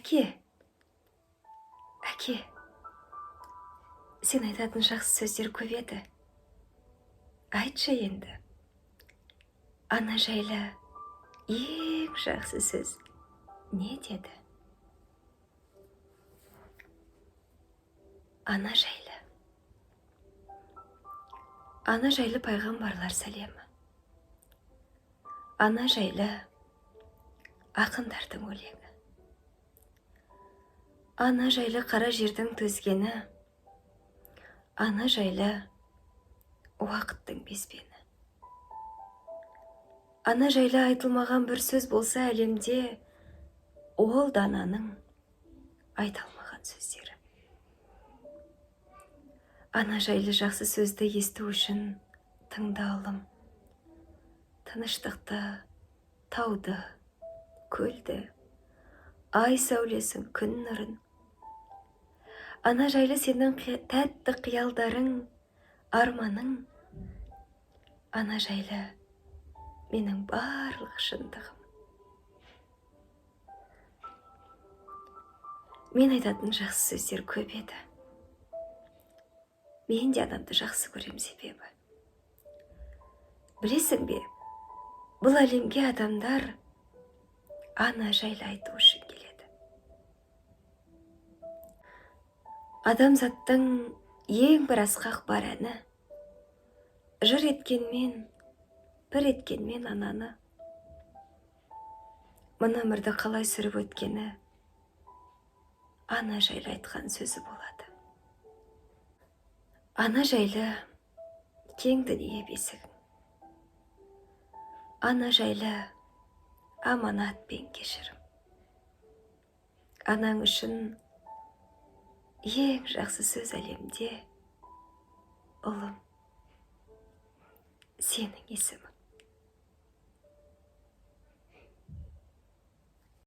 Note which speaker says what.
Speaker 1: Әке, әке, сен айтатын жақсы сөздер көп еді. Айтшы енді, ана жайлы ең жақсы сөз не деді? Ана жайлы. Ана жайлы пайғамбарлар сәлемі. Ана жайлы ақындардың өлеңі. Ана жайлы қара жердің төзгені, ана жайлы уақыттың безбені. Ана жайлы айтылмаған бір сөз болса әлемде, ол дананың айта алмаған сөздері. Ана жайлы жақсы сөзді есту үшін тыңда, ұлым. Тыныштықты, тауды, көлді, ай сәулесін, күн нұрын. Ана жайлы сенің тәтті қиялдарың, арманың. Ана жайлы менің барлық шындығым. Мен айтатын жақсы сөздер көп еді. Мен де анамды жақсы көрем себебі. Білесің бе, бұл әлемге адамдар ана жайлы айту үшін келеді. Адамзаттың ең бір асқақ бар әні, жыр еткенмен, пір еткенмен ананы. Мына өмірді қалай сүріп өткені ана жайлы айтқан сөзі болады. Ана жайлы кең дүние бесігің. Ана жайлы аманат пен кешірім. Анаң үшін ең жақсы сөз әлемде, ұлым, сенің есімің.